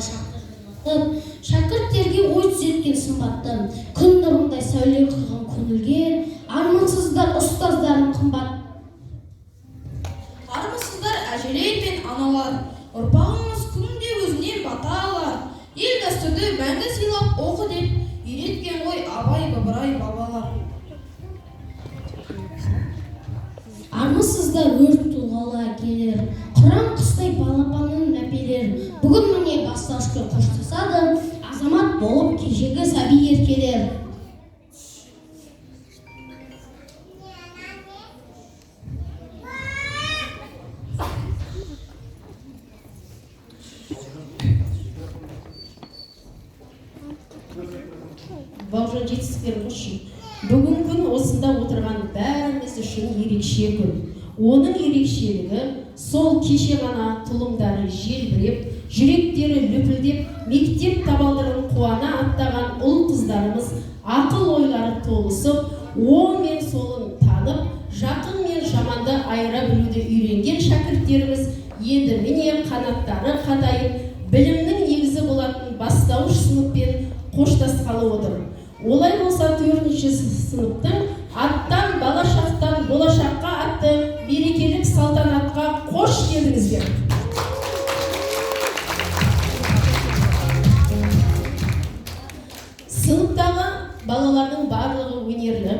Болашақты жырлатып, шәкірттерге ой түзеткен сымбатты, күн нұрындай сәуле құйған көңілге, армысыздар, ұстаздарым қымбат. Армысыздар, әжелер мен аналар! Ұрпағыңыз күнде өзінен бата алар. Ел дәстүрді мәңгі сыйлап, оқы деп үйреткен ғой Абай, Ыбырай бабалар. Армысыздар, өр тұлғалы әкелер, құран құстай балапанын мәпелер! Бүгін, міне, бастауышпен қоштасады азамат болып кешегі сәби еркелер. Бауыржан, жетістіктерің үшін! Бүгінгі күн осында отырған бәріміз үшін ерекше күн. Оның ерекшелігі сол, кеше ғана тұлымдары желбіреп, жүректері лүпілдеп, мектеп табалдырығын қуана аттаған ұл қыздарымыз ақыл ойлары толысып, оң мен солын танып, жақын мен жаманды айыра білуді үйренген шәкірттеріміз енді, міне, қанаттары қатайып, білімнің негізі болатын бастауыш сыныппен қоштасқалы отыр. Олай болса, төртінші сыныптың «Аттан бала шақтан болашаққа» атты мерекелік салтанатқа қош келдіңіздер! Сыныптағы балалардың барлығы өнерлі.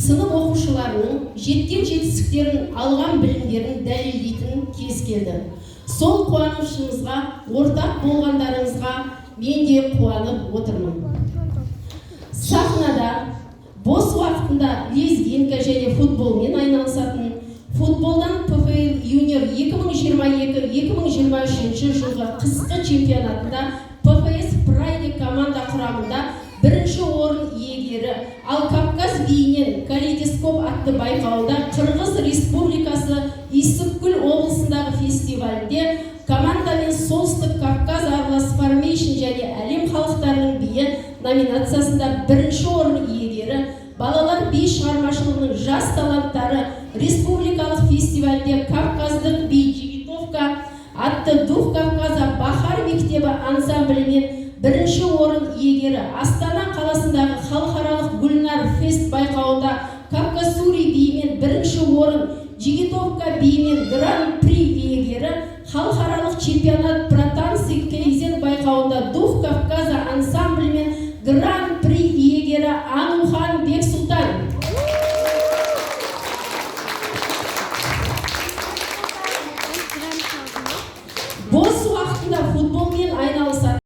Сынып оқушыларының жеткен жетістіктерін, алған білімдерін дәлелдейтін кез келді. Сол қуанышымызға ортақ болғандарыңызға мен де қуанып отырмын. Сахнада бос уақытында лезгинка және футболмен айналысатын, футболдан ПФЛ юниор 2022-2023 жылғы қысқы чемпионатында ПФС Прайде команда құрамында бірінші орын иегері, ал Кавказ биінен «Калейдоскоп» атты байқауында Қырғыз Республикасы Иссықкөл облысындағы фестивальде командамен «Солтүстік Кавказ аралас формейшн және әлем халықтарының биі» номинациясында бірінші орын иегері, балалар би шығармашылығының жас таланттары республикалық фестивальде кавказдық би «Джигитовка» атты «Дух Кавказа» Бахар мектебі ансамблімен бірінші орын иегері, Астана қаласындағы халықаралық «Гүлнар фест» байқауында кавказсури биімен бірінші орын, джигитовка биімен гран при иегері, халықаралық «Чемпионат про танцы Кейзет» байқауында «Дух Кавказа» ансамблімен гран